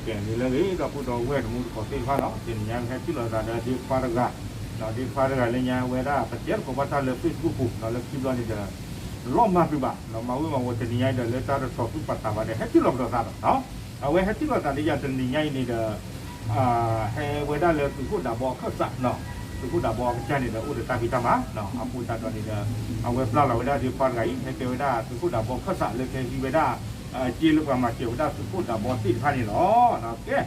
ကဲ န့ၣ်လၢအဂ့ၤ ဒီပုၢ်ဒီဝဲၢ်တံၤသကိးသ့ၣ်တဖၣ်နီၤ, တနံၤညါဟဲထံၣ်လိာ်သးဒီးဒ့ခွါတဂၤ, ဒ့ခွါတဂၤလၢညါဝဲဒၣ် ပတဲသကိးဘၣ်တၢ်လၢ Facebook ပူၤနီၤ, လၢခံဘျီန့ၣ်ဒီး လီၤမၢ်ကွံာ်ဘၣ်နီၤ, မၤဝံၤမၤဝီၤတနံၤညါအံၤဒီး လၢတၢ်တတြီၤသူၣ်ပာ်သးဘၣ်ဒီး ဟဲထံၣ်လိာ်ကဒီးသးဒီးနီၤ, အဝဲဟဲထံၣ်လိာ်သးလၢယၤတနံၤညါအံၤန့ၣ်ဒီး ဟဲဝဲဒၣ်လၢသုးခိၣ်ဒးဘီအခၢၣ်စးနီၤ, သုးခိၣ်ဒးဘီအကစၢ်န့ၣ်ဒီး အိၣ်ဒီးတၢ်ဖံးတၢ်မၤနီၤ, အဃိသတးဒီးန့ၣ်ဒီး အဝဲပျၢ်လီၤဝဲဒၣ်ဒ့ခွါတဂၤအံၤ ဟဲကဲဝဲဒၣ်သုးခိၣ်ဒးဘီအခၢၣ်စးလၢကဟဲဟံးဝဲဒၣ် စ့လၢပှၤမၤစၢၤဝဲဒၣ်သုးခိၣ်ဒးဘီသ့ၣ်တဖၣ်န့ၣ်လီၤ. ကဲ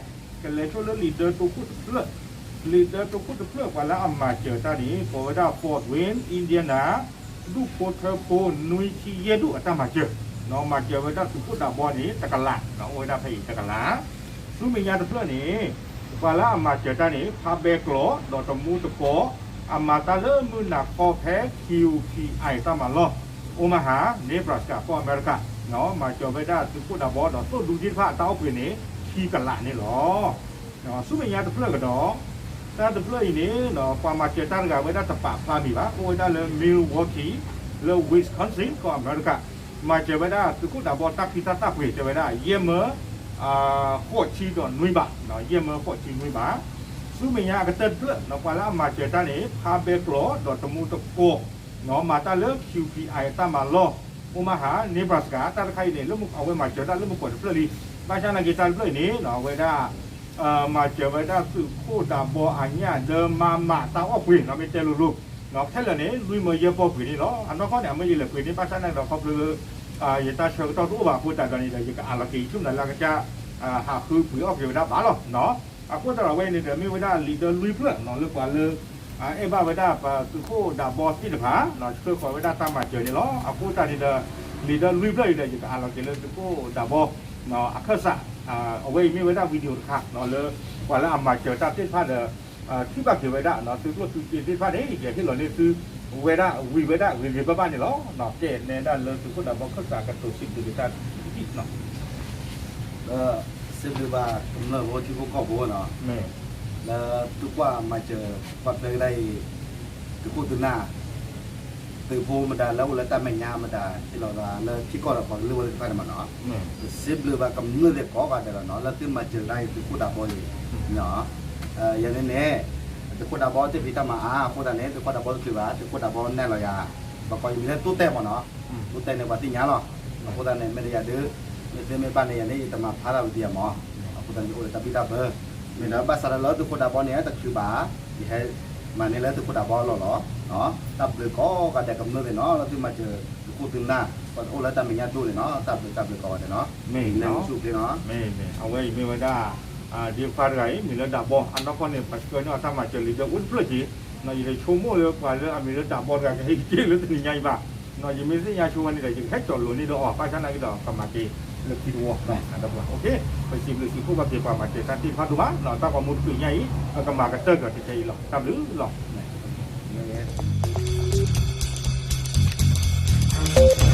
ကလဲၤဆိလၢလံာ်ဒၢတိခိၣ်တဖျၢၣ်, လံာ်ဒၢတိခိၣ်တဖျၢၣ် ပှၤလၢအမၤစၢၤတၢ်န့ၣ် ကိးဝဲဒၣ် Fort Wayne Indiana ဒူၣ်ဖိထၢဖိ နွံဆံယဲၢ်ဒူၣ်အတၢ်မၤစၢၤ, မၤစၢၤဝဲဒၣ်သုးခိၣ်ဒးဘီန့ၣ် တကလး, အိၣ်ဝဲဒၣ်ဖဲအံၤတကလး. ဆူမဲာ်ညါတဖျၢၣ်န့ၣ် ပှၤလၢအမၤစၢၤတၢ်န့ၣ် ဖးဘဲကျိာ် ဒီးတမူတကိး, အမၤတၢ်လၢမုၢ်နၤခီဖဲ Q P I တၢ်မၤလီၢ် Omaha Nebraska ကီၢ်အမဲရကၤ, မၤစၢၤဝဲဒၣ်သုးခိၣ်ဒးဘီဒီးသိၣ်ဒူသ့ၣ်တဖၣ်အတၢ်အိၣ်ပှ့ၤန့ၣ် ခံကလးန့ၣ်လီၤ. ဆူမဲာ်ညါတဖျၢၣ်ကဒီး, တၢ်တဖျၢၣ်အံၤန့ၣ် ပှၤမၤစၢၤတၢ်တဂၤဝဲဒၣ်တပာ်ဖျါမံၤဘၣ်, အိၣ်ဝဲဒၣ်လၢ Milwaukee လၢ Wisconsin ကီၢ်အမဲရကၤ, မၤစၢၤဝဲဒၣ်သုးခိၣ်ဒးဘီတၢ်ဖံးတၢ်သၣ်ပှ့ၤ တဲဝဲဒၣ် ယဲၢ်မၢ ဃိးဆံဒီးနွံဘး, ယဲၢ်မၢဃိးဆံနွံဘး. ဆူမဲာ်ညါအကတၢၢ်တဖျၢၣ် ပှၤလၢအမၤစၢၤတၢ်န့ၣ် ဖးဘဲကျိာ် ဒီးတမူတကိး, မၤတၢ်လၢ Q P I တၢ်မၤလီၢ် Omaha Nebraska တၢ်တခါအံၤန့ၣ် လၢအဝဲမၤစၢၤတၢ်လၢမုၢ်ကီးတဖျၢၣ်လံ. ဘၣ်ဆၣ်နာ်က့တၢ်တဖျၢၣ်အံၤန့ၣ် အဝဲဒၣ် မၤစၢၤဝဲဒၣ်သုးခိၣ်ဒးဘီအညၣ်ဒီးမၤမးတၢ်အီၣ်ပှ့ၤနီၤ မ့ၢ်တဲလိၤလိၤ, ခဲလၢာ်န့ၣ် လွံၢ်မၢယဲၢ်ပီၢ်ပှ့ၤန့ၣ်လီၤ. အနီၢ်ကီၢ်န့ၣ် အမ့ၢ်ယလဲၤပှ့ၤန့ၣ် ဘၣ်ဆၣ်နာ်က့ဒီးခီဖျိလၢ ယတၢ်ဆၢကတီၢ်တအိၣ်ဘၣ်အဃိသတးဒီးန့ၣ်ဒီး ယကအးလီၤက့ၤဆူၣ်နၤလၢအကစၢ် ဟးဃုပှ့ၤအီၣ်က့ၤဝဲဒၣ်ဘၣ်လီၤ. အဃိသတးဒီးအဝဲအံၤန့ၣ်ဒီး မ့ၢ်ဝဲဒၣ်လံာ်ဒၢလွံၢ်ဖျၢၣ်နီၤ လၢပှၤလၢ အဲၣ်ဘၣ်ဝဲဒၣ်ပသုးခိၣ်ဒးဘီသ့ၣ်တဖၣ် ဆှၢဃီၤဝဲဒၣ်တၢ်မၤစၢၤန့ၣ်လီၤ. အဃိသတးန့ၣ်ဒီး လံာ်ဒၢလွံၢ်ဖျၢၣ်အံၤဒီး ယကအးလီၤက့ၤလၢသုးခိၣ်ဒးဘီ အခၢၣ်စး အဝဲအံၤမ့ၢ်ဝဲဒၣ် video တခါ လၢပှၤလၢအမၤစၢၤတၢ်သ့ၣ်တဖၣ်ဒီး ထံၣ်ဘၣ်က့ၤဝဲဒၣ် သုးကျိၣ်သုးစ့သ့ၣ်တဖၣ်န့ၣ် ယဟ့ၣ်လီၤန့ၢ်သုဝဲဒၣ်ဝံၤဝဲဒၣ်ဂ့ၤဂ့ၤဘၣ်ဘၣ်န့ၣ်လီၤ. ကဲနဲဒၣ်လၢသုးခိၣ်ဒးဘီအခၢၣ်စးကတိၤစံးဘျုးက့ၤတၢ် လၢစံးဘျုးဘၣ်ကမျၢၢ်ဖိထံဖိကီၢ်ဖိနီၤ, လၢသုကွၢ်မၤစၢၤ ကွၢ်ဖျါကဒါအံၤ သုးခိၣ်သုးနၢ် သုးဖိမတၤလၢအိၣ်လၢတၢ်မဲာ်ညါမတၤ ဟ့ၣ်လီၤသးလၢထံကီၢ်ဒီးပှၤကလုာ်ဝဲသ့ၣ်တဖၣ်န့ၣ်မးနီၤ, စံးဘျုးဘၣ်ကမျၢၢ်သ့ၣ်ကိးဂၤဒဲးလီၤနီၤ လၢသုမၤစၢၤတၢ်အံၤသုးခိၣ်ဒးဘီအံၤ, ယၤန့ၣ်န့ၣ် သုးခိၣ်ဒးဘီတ့ၢ်ဖံးတၢ်မၤအါအဃိသတးန့ၣ် သုးခိၣ်ဒးဘီတချုးဘၣ် သုးခိၣ်ဒးဘီနဲၣ်လီၤယၤ, ပှၤကိးယမံၤလၢတိတဲာ်မးနီၤ, တိတဲာ်န့ၣ်ပှၤသ့ၣ်ညါလီၤ, အဃိသတးန့ၣ် မ့ၢ်တယၤဒုး မ့ၢ်သ့မ့ၢ်ဘၣ်န့ၣ် ယၤန့ၣ် ယတမၤဖျါတၢ်ဝံၤဒံးယၤမး, အဃိသတးန့ၣ် ယအိၣ်ဒီးတၢ်ဘံၣ်တၢ်ဘၢ, မ့ၢ်ဒီးဘၣ်ဆၣ်ဒီးလၢသုးခိၣ်ဒးဘီန့ၣ် တချုးဘၣ်, ယဟဲ မၤန့ၢ်လၢသုးခိၣ်ဒးဘီအလီၢ်လီၤ, တၢ်ဘျုးကိးဂၤဒဲးကမျၢၢ်သ့ၣ်နီၤ လၢသုမၤစၢၤ သုးခိၣ်သုးနၢ် ပှၤအိၣ်လၢတၢ်မဲာ်ညါဒိၣ်န့ၣ်နီၤ တၢ်ဘျုးတၢ်ဘျုးကိးဂၤဒဲးနီၤ, မ့ၢ် မ့ၢ် အဝဲအံၤမ့ၢ်ဝဲဒၣ် ဒ့ခွါတဂၤအံၤ မံၤလၢဒးဘီ အနီၢ်ကီၢ်န့ၣ် ပှၤဆှၢန့ၢ်အီၤတၢ်မၤစၢၤလံဒီးအိၣ်တဖျၢၣ်က့ၤ, ယတဆိကမိၣ်လၢပှၤလၢအမံၤလၢဒးဘီတဂၤကဟဲက့ၤလၢတနံၤညါအံၤဘၣ်, ယမ့ၢ်သ့ၣ်ညါဆိဝဲန့ၣ်ဒီး ယကဟဲကၠီၣ်လိၤန့ၢ်ဒီးအီၤ ဘၣ်ဆၣ်နာ်က့ဒီး ကမၤက့ၤလၢခံတဝီ, ပစံးဘျုးစံးဖှိၣ်ဘၣ်က့ၤပှၤမၤစၢၤတၢ်သ့ၣ်တဖၣ်ဒိၣ်မး, တၢ်ဂီၤမူတချုးညါအံၤ ပကမၤကတၢၢ်ကဒီးတကဲအံၤလီၤ, တၢ်ဘျုးလီၤ.